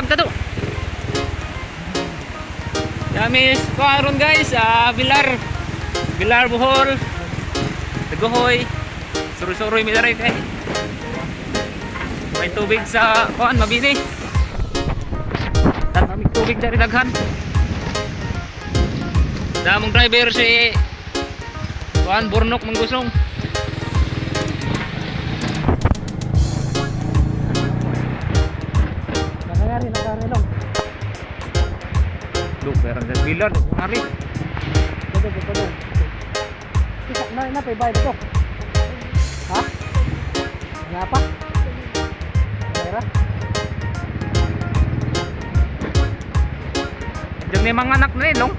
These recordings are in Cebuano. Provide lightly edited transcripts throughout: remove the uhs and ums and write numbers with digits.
Tado. Dami karon guys, Bilar. Bilar, Bohol. Dagohoy. Suroy-suroy mi diri kay may tubig sa kuan Mabini. Tan tubig dari daghan. Damong driver si kuan Burnok Manggusong. Nakangari, nakarilong. Do, meron sa Bilar, ngari. Ito, ito, ito. Isa, na, na, pa, ito. Ha? Nga pa? Pera? Diyan may mga anak na eh, long.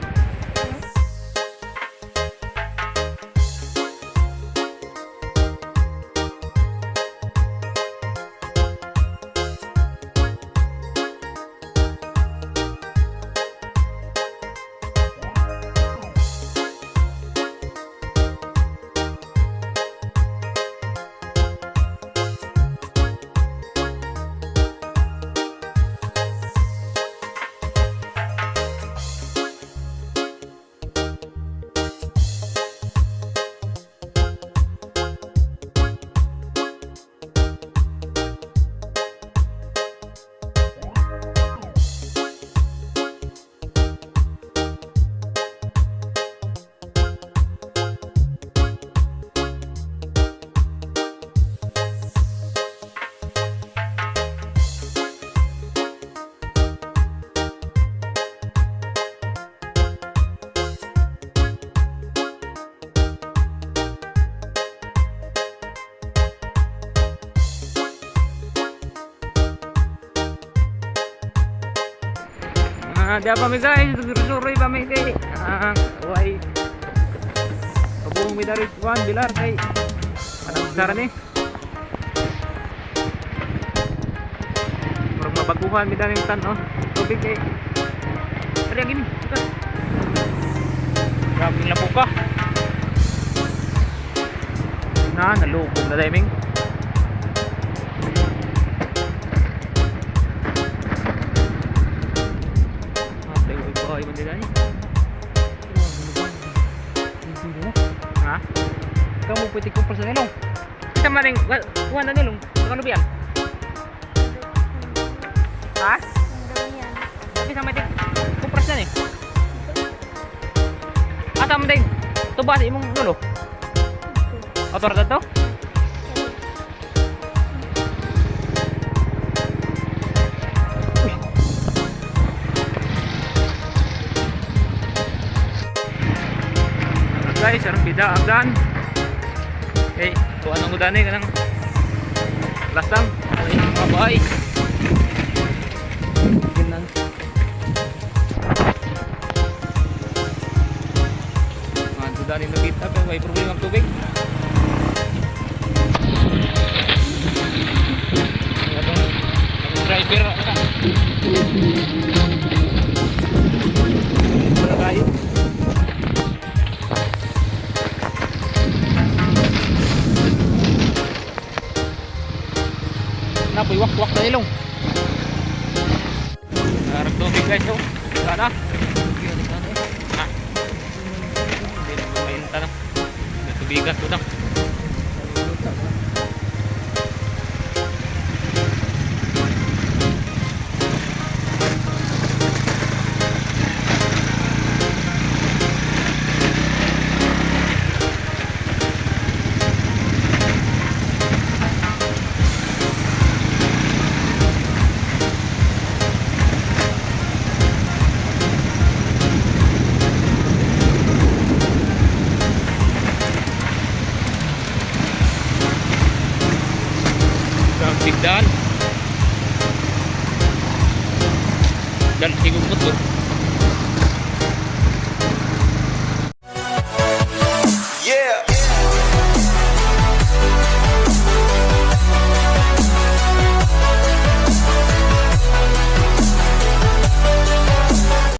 Diya pa mi guys, suroy pa mi kay way. Kabung mi dari kuan Bilar kay anong sara ni? Murag mabaguhan mi dari tan oh. Tubig kay. Dali ang gini. Ito. Grabe yung lapo ka. Na, nalubog na timing. Ah, tayo ay man din ani. Ha? Kamu pwede kumpra sa nilong. Kita maring kuha na nilong. Ano ba yan? Ha? Tapi sama din kupras na ni. Asa man din tuba sa imong nulo. Otor to? Guys, arang bida agdan. Eh, kung anong udan eh, kanang lasang, ay, mga bahay. Ganang. Mga dudanin na kita, pero may problema ang tubig. Ang atong driver, ano ka? Wala tayo. Napoy wak-wak na ilong. Narag tubig guys oh. Sana. Ha? Hindi na mainta na. Natubigan to na. Sa bigdaan. Dan higugmot to.